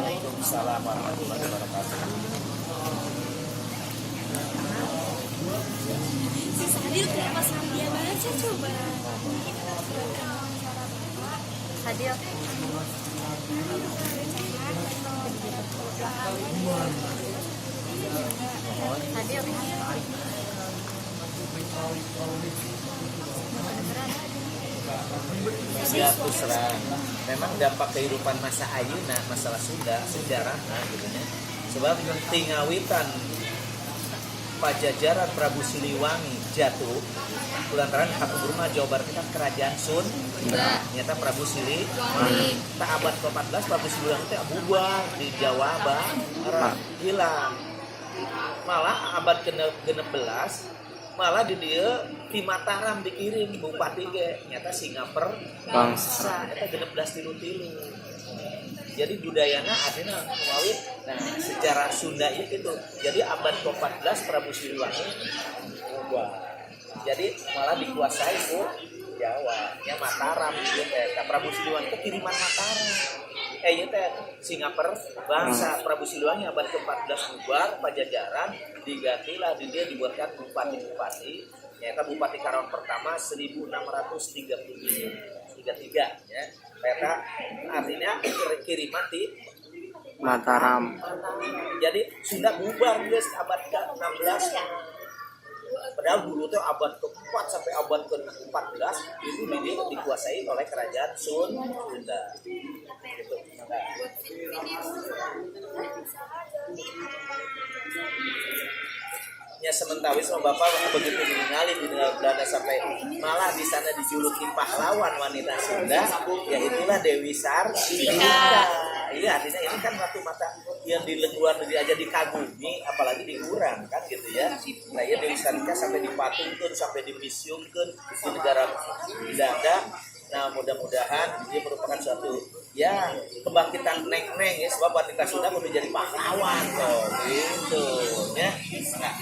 Waalaikumsalam warahmatullahi wabarakatuh. Si Sadil kenapa sama dia banget sih coba? Sadil. Sadil. Siap terang. Memang dampak kehidupan masa ayeuna masalah Sunda sejarah, nah gitu nya. Sebab tingawitan Pajajaran Prabu Siliwangi jatuh lantaran kapungkur mah Jawa Barat kan kerajaan Sunda. Nyata Prabu Siliwangi. Tak abad ke-14 Prabu Siliwangi teh bubar di Jawa Barat, hilang. Malah abad ke-16 malah di dia di Mataram dikirim bupati ge nyata Singapura Bangsa. Eta 1633. Jadi budayana artinya wawit. Nah, sejarah Sunda itu gitu. Jadi abad ke-14 Prabu Siliwangi bubar. Jadi malah dikuasai ku Jawa, ya Mataram gitu teh. Nah, Prabu Siliwangi itu kiriman Mataram. Eh, ieu teh Singapura bangsa. Prabu Siliwangi abad ke-14 bubar Pajajaran, digantilah di dia dibuatkan bupati-bupati. Nyata Bupati Karawang pertama 1633 ya. Eta artinya kiriman di Mataram. Jadi Sunda bubar guys abad ke-16. Padahal dulu tuh abad ke-4 sampai abad ke-14 itu dia dikuasai oleh kerajaan Sunda. Gitu. Nah, ya sementawis sama bapak begitu mengenali di negara Belanda sampai malah di sana dijuluki pahlawan wanita Sunda, ya itulah Dewi Sartika. Iya, artinya ini kan satu mata yang di luar negeri aja dikagumi, apalagi di urang kan gitu ya. Nah, ya Dewi Sartika sampai dipatungkan, sampai dimisiumkan di negara Belanda. Nah, mudah-mudahan dia merupakan suatu ya kebangkitan neng-neng ya, sebab wanita Sunda kudu jadi pahlawan kok gitu ya. Nah,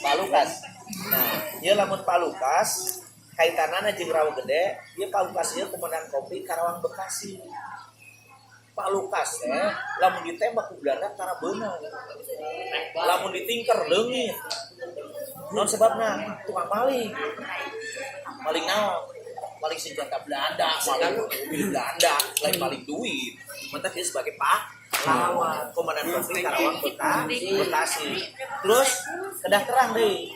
Pak Lukas. Nah, ya lamun Pak Lukas kaitanana jeung Rawa Gede, ieu Pak Lukas ieu komandan kompi Karawang Bekasi. Pak Lukas teh lamun ditembak ku Belanda tara beunang. Lamun ditingker leungit. Non sebabna tukang maling. Maling naon? Maling senjata Belanda, maling mobil Belanda, lain maling duit. Mentak dia sebagai pahlawan, komandan kompi Karawang Bekasi. Terus kedah terang deh.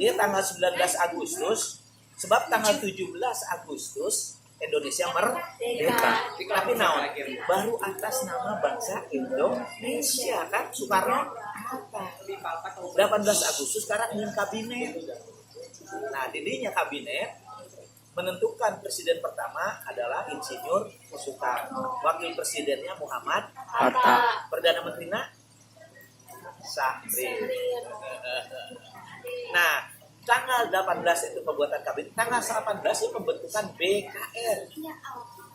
Ini tanggal 19 Agustus, sebab tanggal 17 Agustus Indonesia merdeka. Tapi naon? Baru atas nama bangsa Indonesia kan Soekarno Hatta. 18 Agustus sekarang ingin kabinet. Nah, didinya kabinet menentukan presiden pertama adalah Insinyur Soekarno. Wakil presidennya Muhammad Hatta. Perdana Menterinya Syahrir. Nah, tanggal 18 itu pembuatan kabinet, tanggal 18 itu pembentukan BKR.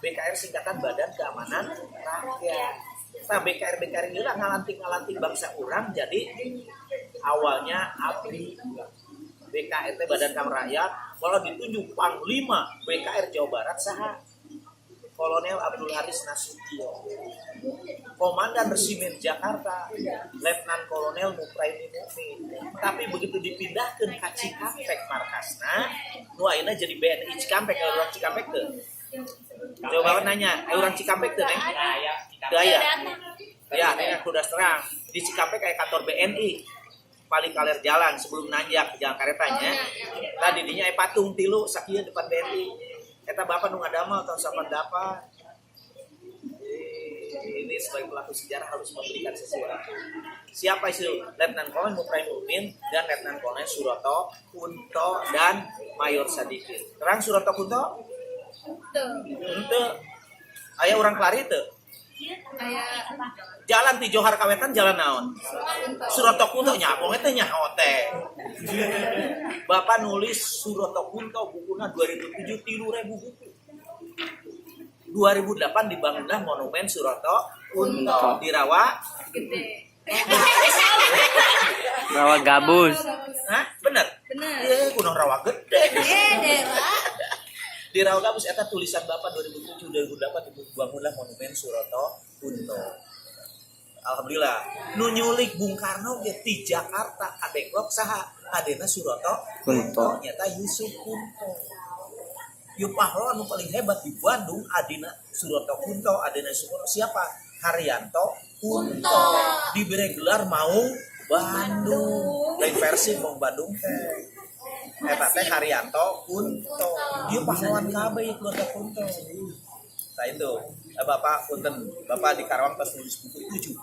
BKR singkatan Badan Keamanan Rakyat. Nah, BKR BKR ini lah ngalantik-ngalantik bangsa urang, jadi awalnya ABRI. BKR teh Badan Keamanan Rakyat, kalau ditunjuk Panglima BKR Jawa Barat saha? Kolonel Abdul Haris Nasution. Komandan Resimen Jakarta, Letnan Kolonel Mupraini Mukmin. Tapi begitu dipindahkan ke Cikampek markasna, nu ayeuna jadi BNI Cikampek, kalau orang Cikampek teu. Coba bapak nanya, ayo orang Cikampek teu, Neng? Teu aya. Ya, ini aku udah terang. Di Cikampek kayak kantor BNI. Paling kaler jalan sebelum nanjak jalan karetanya. Tadi dinya aya patung tilu sakieu depan BNI. Eta bapak nu ngadamel tahun 88. Ini sebagai pelaku sejarah harus memberikan sesuatu. Siapa itu? Letnan Kolonel Mufrai Mumin dan Letnan Kolonel Suroto Kunto dan Mayor Sadikin. Terang Suroto Kunto? Henteu. Aya urang klari teu? Jalan ti Johar Kawetan jalan naon? Suroto Kunto nyabong eta nyaho teh. Bapak nulis Suroto Kunto bukuna 2007 3.000 buku. 2008 dibangunlah monumen Suroto Kunto di Rawa Gede. Rawa Gabus. Hah? Bener? Bener. Iya, kuno Rawa Gede. Eh, Dela. Di Rawa Gabus eta tulisan Bapak 2007 2008 dibangunlah monumen Suroto Kunto. Alhamdulillah. Nu nyulik Bung Karno ge ti Jakarta ka Dengklok saha? Adena Suroto Kunto. Nyata Yusuf Kunto. Yu pahlawan nu paling hebat di Bandung adina Suroto Kunto, adina Suroto siapa? Haryanto Kunto. Diberi gelar Maung Bandung. Lain versi Maung Bandung teh. Eta teh Haryanto Kunto. Dia pahlawan kabeh keluarga Kunto. Nah itu, Bapak punten, Bapak di Karawang terus nulis buku 7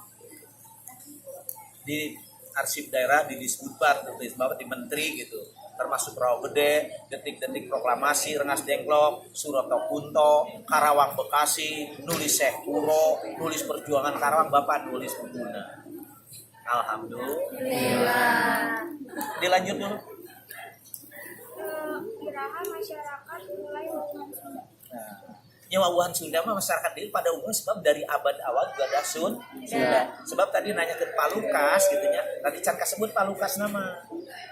di arsip daerah di Disbudpar, tulis Bapak di menteri gitu, termasuk Rawa Gede, detik-detik proklamasi Rengas Dengklok, Suroto Kunto, Karawang Bekasi, nulis Syekh Kuro, nulis perjuangan Karawang, Bapak nulis bukuna. Alhamdulillah. Dilanjut dulu. Iraha masyarakat mulai wawuhan Sunda? Nah, wawuhan Sunda mah masyarakat ini pada umumnya sebab dari abad awal juga ada Sunda. Sebab tadi nanya ke Pak Lukas gitu nya. Tadi can kasebut Pak Lukas nama.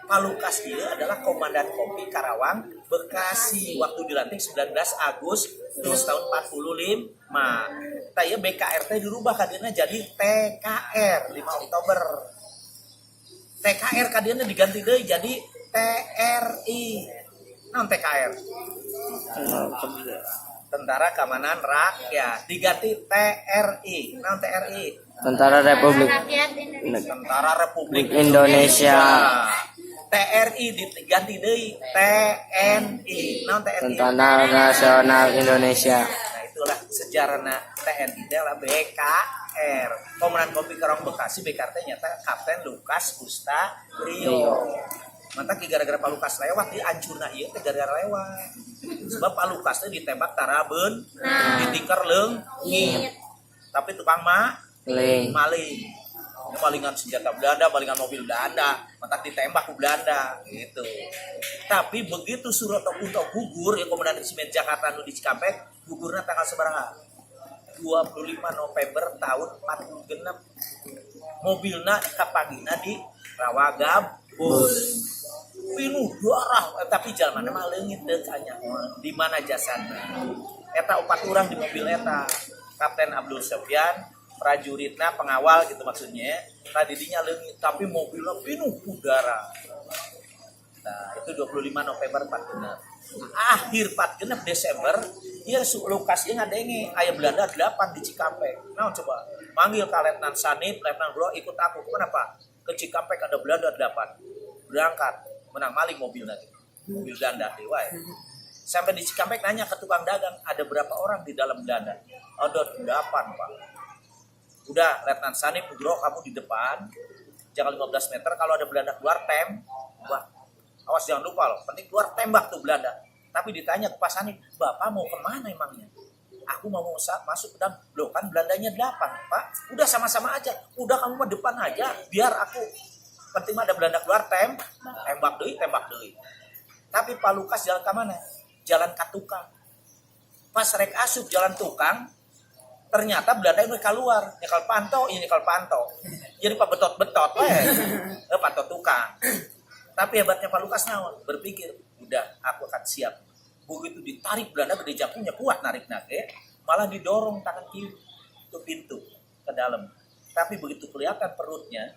Pak Lukas dia adalah komandan kompi Karawang Bekasi waktu dilantik 19 Agustus tahun 45. Tah ieu BKRT dirubah kadieu jadi TKR 5 Oktober. TKR kadieu diganti deui jadi TRI. Naon TKR? Tentara Keamanan Rakyat diganti TRI. Naon TRI? Tentara Republik Rakyat Indonesia. Tentara Republik Indonesia. TRI diganti deui TNI. Naon TNI? Tentara Nasional Indonesia. Nah, itulah sejarahna TNI adalah BKR. Komandan Kompi Karawang Bekasi BKRT nyata Kapten Lukas Gusta Rio. Mata ki gara-gara Pak Lukas lewat dia hancurna ieu teh gara-gara lewat. Sebab Pak Lukas teh ditembak tarabeun, ditikar leungit. Tapi tukang mah Ling. maling. Malingan senjata Belanda, malingan mobil Belanda, matak ditembak ke Belanda gitu. Tapi begitu Suroto Kunto gugur ya komandan resimen Jakarta nu di Cikampek, gugurnya tanggal sabaraha? 25 November tahun 46. Mobilna kapanggihna di Rawagabus. Pinuh darah, tapi jalannya mah leungit teu kanyahoan. Di mana jasadna? Eta opat orang di mobil eta. Kapten Abdul Sofyan, prajuritna pengawal gitu maksudnya. Tadi dinya leungit, tapi mobilnya pinuh udara. Nah, itu 25 November 46. Akhir 46 Desember, dia su Lukas dia ngadenge aya Belanda 8 di Cikampek. Nah, coba manggil ke Letnan Sanip, Letnan Bro ikut aku. Kemana Pak? Ke Cikampek ada Belanda 8. Berangkat, menang maling mobil nanti. Mobil Belanda dewa ya. Sampai di Cikampek nanya ke tukang dagang, ada berapa orang di dalam Belanda? Ada 8, Pak. Udah, Letnan Sanip, Bro, kamu di depan. Jangan 15 meter, kalau ada Belanda keluar, tembak. Awas jangan lupa loh, penting keluar tembak tuh Belanda. Tapi ditanya ke Pak Sanip, Bapak mau kemana emangnya? Aku mau masuk ke dalam. Loh kan Belandanya 8, Pak. Udah sama-sama aja. Udah kamu mah depan aja, biar aku. Penting mah ada Belanda keluar, tembak deui, tembak deui. Tapi Pak Lukas jalan ke mana? Jalan ke tukang. Pas rek asup jalan tukang, ternyata Belanda ini keluar, nyekel panto, ini nyekel panto. Jadi Pak betot-betot, weh. Panto tukang. Tapi hebatnya Pak Lukas naon? Berpikir, udah aku akan siap. Begitu ditarik Belanda gede jangkungnya kuat narik nage, malah didorong tangan kiri ke pintu ke dalam. Tapi begitu kelihatan perutnya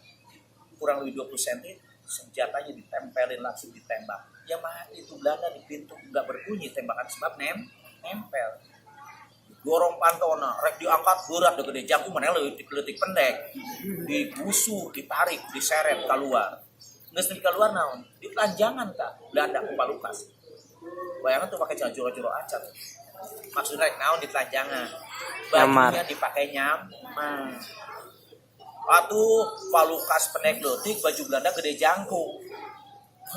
kurang lebih 20 cm, senjatanya ditempelin langsung ditembak. Ya mati itu Belanda di pintu nggak berbunyi tembakan sebab nempel. Dorong pantona, rek diangkat berat udah gede jangkung mana leutik leutik pendek. Digusur, ditarik, diseret keluar. Nggak sedikit keluar naon, di telanjangan kak Belanda ku Pak Lukas. Bayangan tuh pakai celana joro-joro acan. Maksudnya rek naon di telanjangan. Nyamar. Bajunya dipakai nyamar. Atuh Pak Lukas pendek leutik, baju Belanda gede jangkung.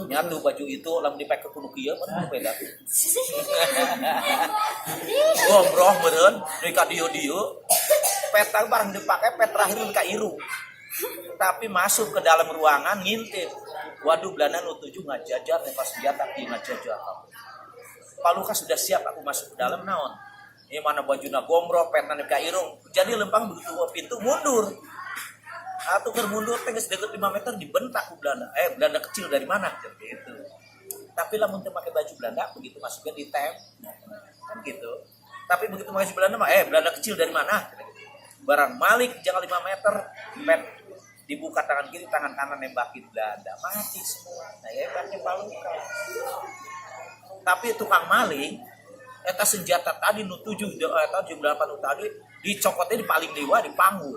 Nyatu baju itu lamun dipake ku nu kieu meureun beda. Gombrong meureun deui ka dieu-dieu. Peta barang dipake pet terakhir ka irung. Tapi masuk ke dalam ruangan ngintip. Waduh Belanda nu 7 ngajajar nyekel senjata kieu ngajajar. Pak Lukas sudah siap aku masuk ke dalam naon. Ini mana bajuna gombrong, petna ka irung. Jadi lempang begitu pintu mundur. Atau keur mundur teh geus deket 5 meter dibentak ku Belanda. Belanda kecil dari mana? Gitu. Tapi lamun teu make baju Belanda, begitu masuknya ditem kan gitu. Tapi begitu pakai baju Belanda mah, "Eh, Belanda kecil dari mana?" Barang malik jangan 5 meter, pet dibuka tangan kiri, tangan kanan nembakin Belanda, mati semua. Nah, hebatnya Pak Lukas. Tapi tukang maling eta senjata tadi nu 7 atau jam 8 nu tadi dicokotnya di paling dewa, dipanggul,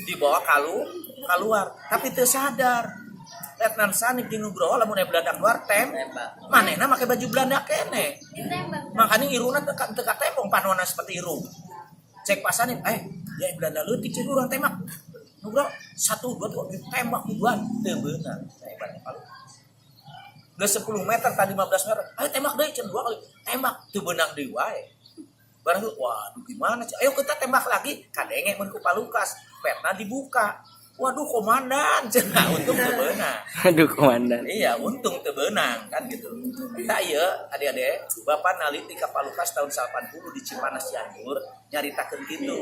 dibawa keluar, tapi teu sadar Letnan Sanip jeung Nugroho lamun aya Belanda keluar tem Tembak. Manehna make baju Belanda kene. Ditembak. Makanya irungna teu katembong, panona seperti irung. Cek Pak Sanip, "Eh, ya Belanda leutik," cek, "urang tembak." Nugroho satu dua tuh ditembak duluan, teu beunang. Nah, hebatnya Pak Lukas. Udah 10 meter tadi, 15 meter, "Ayo tembak deh," cen, dua kali tembak teu beunang deui wae. Barang itu, waduh, gimana cek, "Ayo kita tembak lagi." Kadenge mun ku Pak Lukas, petna dibuka. "Waduh, komandan," cenah, untung teu beunang. Aduh, komandan. Iya, untung teu beunang kan gitu. Tak iya, adik-adik, Bapak naliti ka Pak Lukas tahun 80 di Cipanas, Cianjur, nyaritakeun gitu.